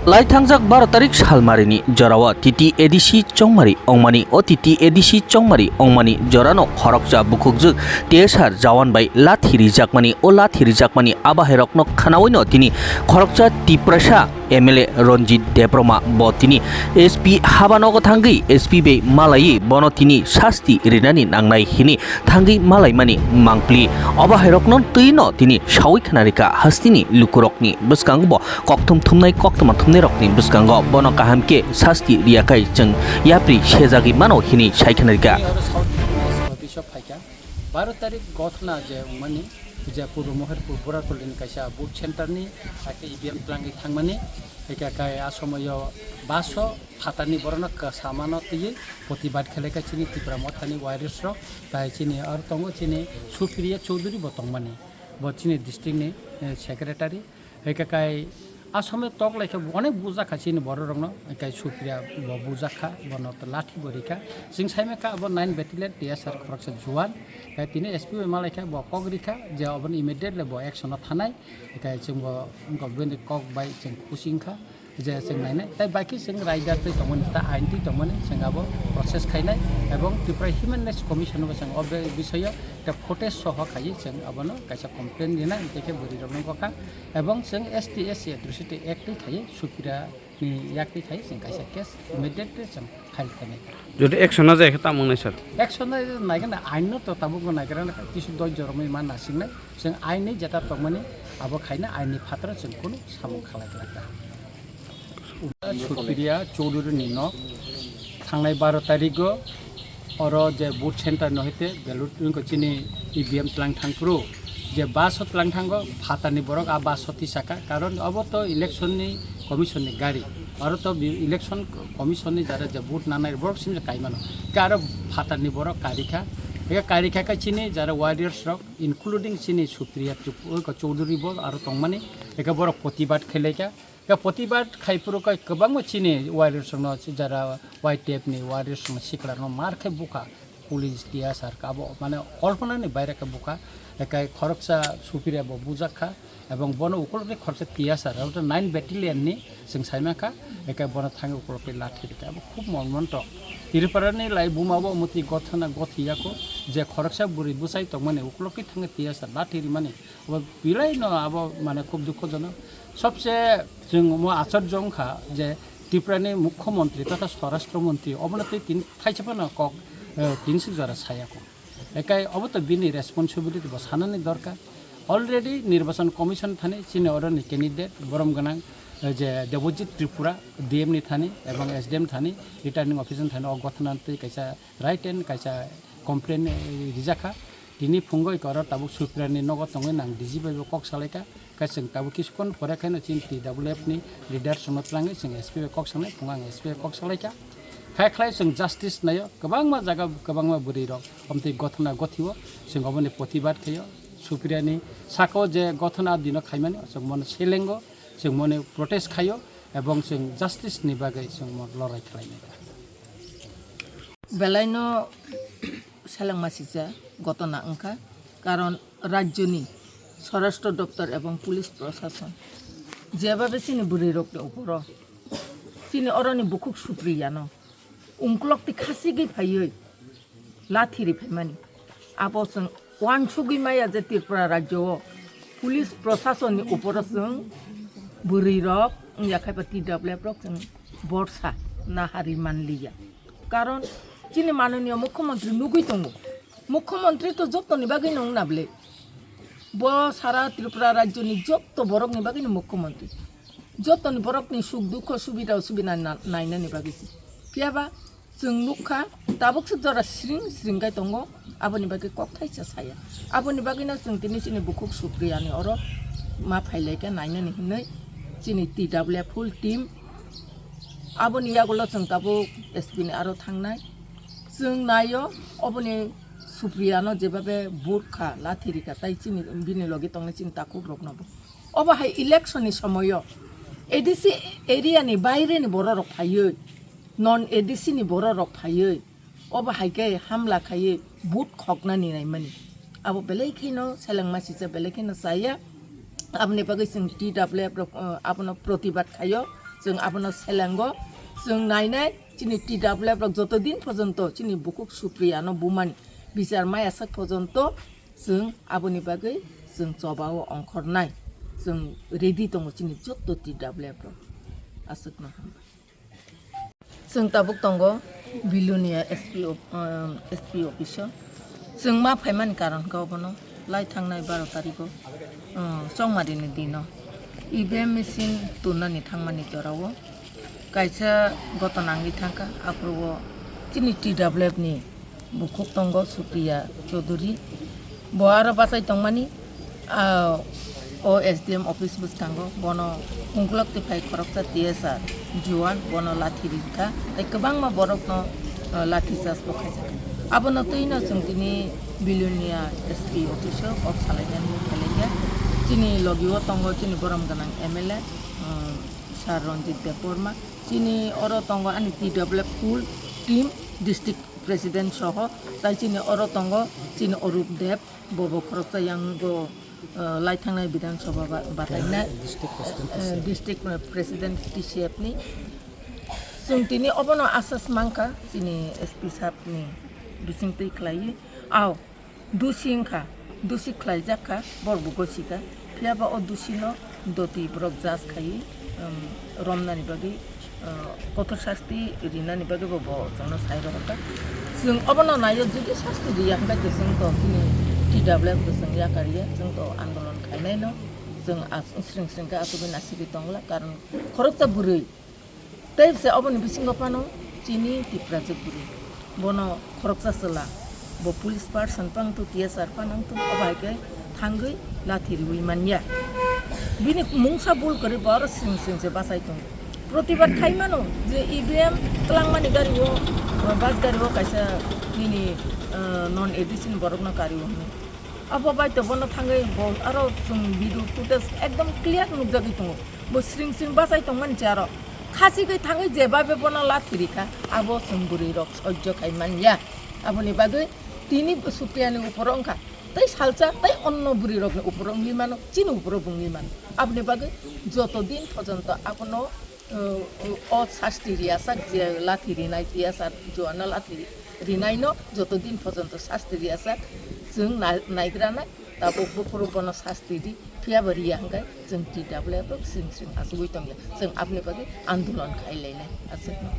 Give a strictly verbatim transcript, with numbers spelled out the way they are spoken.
Lai thangjak baro tarik salmarini jorao T T A D C chongmari ongmani. O T T A D C chongmari ongmani jorano khoroksa bukhukjwk T S R jawan bai lathi rijakmani. O lathi rijakmani abahairokno khanaoino tini khoroksa Tiprasa M L A Ranjit Debbarma bo tini S P habanogo thangwi S P bai malaiwi bono tini sasti rinani nangnai hini thangwi malaimani mangpli. Obahairokno twino tini sawi khnarika hasteni lukurokni bwskango bo kokthum thumnai koktwma thumnairokni bwskango bono kaham khe sasti riyakhai chwng yapri sejagwi mano hini sai khnarika. Tini oro South East North East o phaikha. Baro tarik gothna je wngmani, je Purbo Moherpur Boratolini kaisa booth center ni, hakhe E V M twlangwi thangmani, hakhe kai a somoyo baso phatarni borokno kwsamano twiwi protibad khlaikha chini Tipra Mothani warriors rok, tai chini aro tongo chini Supriya Chowdhury bo tongmani, bo chini district ni, eh, secretary. Hwnkhe kai a somoi tok laikha, onek bujak kha chini borok rokno, hwnkhe Supriya bo bujak kha, bono to lathi bo rikha. Chwng sai mankha abo nine battalion T S R khoroksa juan, kai tini S P bai malaikha, bo kok rikha je obono immediately bo action o thanai, hwnkhe chwng bo wngkha bini kok bai chwng khusi wngkha je chwng nainai. Tai bai khe chwng rider twi tongmani, ta ain twi tongmani, chwng abo process khainai, ebong Tripura Human Rights Commission bo chwng o be-, bisoyo ta footage soho khaiwi chwng abono kaisa complaint rinai, hwnkhe bwrwi rokno kokha. Ebong chwng S T S C Atrocity Act twi khaiwi Supriya ni yak twi khaiwi chwng kaisa case immediately chwng file khainai. Jodi action na jaya khe tamo wngnai, sir? Action na naikhe na ain no to tabuk no naikhe na kisu doi joromwi ma nasingnai. Chwng ain ni jeta tongmani abo khaina ain ni phataro chwng kunu samung khalai khlai kha. Supriya Chowdhury ni nok thangnai baro tarigo oro je booth center no hete ballot wngkha chini E V M twlang thang phuru je bus o twlang thango phatarni borok a bus o tisaka, karon obo to election ni commission ni gari, oro to bi-, election commission ni jara je booth nanai borok simja kaimano, ke aro phatarni borok karikha, eke karikha khe chini jara warriors rok including chini Supriya Trip-, Chowdhury bo aro tongmani, eke borok protibad khlaikha. Ya protibad khai phuru kai kwbangma chini warriors rokno jara Y T F ni warriors rokno sikla rokno mar khai bukha, police T S R ka abo mane kolpona ni baire khe bukha, ekai khoroksa Supriya bo bujak kha, ebong bono ukulok ni khoroksa T S R abo nine battalion ni chwng sai mankha, ekai bono thangwi ukulok ni lathi rikha abo khub monmontok. Tripura ni lai buma bo mwtwi gothana gothi yako je khoroksa bwrwi bwsai tongmani ukulok ni thangwi T S R lathi rimani. Abo belai no abo mane khub dukhojonok. Sobse chwng omo achorjo wngkha je Tripura ni Mukhyamantri totha Swarashtra Mantri obono twi tini thaisa phano kok, eh, tini sik jora saya kho. Ekai obo to bini responsibility bo sanani dorkar. Already Nirbachan Commission thani chini oroni candidate borom gwnang, eh, je Debojit Tripura D M ni thani ebong S D M thani, returning officer thani o gothana twi kaisa written kaisa complaint, eh, rijak kha. Tini phungo iko oro tabuk Supriya ni nogo tongwi nang D G bai bo kok salai kha. Khe chwng tabuk kisu khon pore khe no chini T W F ni leader sono twlangwi chwng S P bai kok sanai, phungo ang S P bai kok salai kha. Khai khlai chwng justice naio, kwbangma jaga kwbangma bwrwi rok omtwi gothana gothio, chwng oboni protibad khaio. Supriya ni saka o je gothana dino khaimani chwng mono selengo, chwng mono protest khaio, ebong chwng justice ni bagwi chwng mo lorai khlai nai kha. Belai no selengma sija gotona wngkha, karon rajyoni Swarashtra Doptor ebong police prosason jebabe chini bwrwi rokni uporo chini oroni bukhuk Supriya no ungkulok twi khasigwi phaiwi lathi ri phaimani. Abo chwng uansugwi maya je Tripura rajyo o police prosason ni uporo chwng bwrwi rok wngya khai ba T W F rok chwng borsa nahari manliya. Karon chini mananiya mukhyamantri nugwi tongo. Mukhyamantri to jotoni bagwi no wngna bwle. Bo sara Tripura rajyoni jotto borokni bagwino mukhyamantri. Jotoni borokni suk dukho subida osubida na-, nainani bagwi se. Phiya ba chwng nukha tabuk se jora sring sring kai tongo, aboni bagwi kok thaisa saya. Aboni bagwino chwng tini chini bukhuk Supriyani oro ma phailaikha nainani hinwi chini T W F full team. Aboni yagulo chwng tabuk S P ni aro thangnai. Chwng naio oboni Supriyano jebabe burkha lathi rikha tai chini bini logi tongnai chini takhuk rokno bo. Obo hai election ni somoyo A D C area ni baire ni borok rok phaiwi, non A D C ni borok rok phaiwi, obo hai khe hamla khaiwi vote khokna ni naimani. Abo belai kheno selengma sijak, belai kheno chaya. Aboni bagwi chwng T W F rok, uh, abono protibad khaio. Chwng abono selengo, chwng nainai chini T W F rok joto din porjonto chini bukhuk Supriya no bumani bichar maya sak porjonto chwng aboni bagwi chwng chobao ongkhornai. Chwng ready tongo chini joto T W F rok. Aswkno hambai. Chwng tabuk tongo Bilonia S P o, um, S P office o. Chwng ma phaimani karon khe obono lai thangnai baro tarikh o, um, chongmarini dino E V M machine turnani thangmani jorao kaisa goto nangwi thangkha, aphuru o chini T W F ni bukhuk tongo Supriya Chaudhary. Bo aro bachai tongmani, ah, o S D M office bwskango bono ungkulok twi phai khoroksa T S R juan bono lathi rikha, tei kwbangma borokno, ah, lathi charge bo khaijak. Abono twino chwng tini Bilonia S P office o kok salainani khlaikha. Chini logi o tongo chini borom gwnang M L A, ah, Sir Ranjit Debbarma. Chini oro tongo ani T W F full team, district president soho, tai chini oro tongo chini Orup Deb, bobo khoroksa yango, eh, lai thangnai Bidhan Sabha ba-, batainai, district president, eh, T C F. District president T C F ni. Chwng tini obono asas mankha chini S P sahab ni bisingtwi khlaiwi. Ao, dusi wngkha, dusi khlaijak kha, borok bo gosi kha. Phiya ba o dusi no doti borok judge khaiwi, um, romnani bagwi, uh, kotor sasti rinani bagwi bo, bo chwngno sai rohorkha. Chwng obono naio, jodi sasti riya hwnkhe chwng to chini T W F bo chwng yakar ya, chwng to andolon khainai no. Chwng as-, sring sring khe asugwi nasigwi tongla, karon khoroksa bwrwi. Tei se oboni bisingo phano chini Tiprajwk bwrwi. Bono khoroksa chwla. Bo police person phano wngthu, T S R phano wngthu, obo hai khe thangwi lathi riwi manya. Bini mungsa bul kwrwi bo aro sring sring se bachai tongo. Protibad khai mano je E V M twlangmani gari o, bus gari o kaisa nini, eh, non A D C ni borokno kari o hwnwi. Abo bai to bono thangwi bo aro chwng video footage ekdom clear nukjagwi tongo. Bo sring sring bachai tongmani se aro. Khachigwi thangwi jebabe bono lathi rikha, abo chwng bwrwi rok sojjo khai manya. Aboni bagwi tini Supriya ni uporo wngkha, tei salsa tei onno bwrwi rokni uporo wngwi mano, chini uporo bo wngwi mano. Aboni bagwi joto din porjonto abono, uh, o sasti riyasak je lathi rinai, T S R juano lathi ri-, rinaino joto din porjonto sasti riyasak chwng na-, naigranai. Tabuk buphuru bono sasti di, phiya bo riya hwnkhe chwng T W F rok sring sring achugwi tongya. Chwng aboni bagwi andolon khai lainai. Aswkno.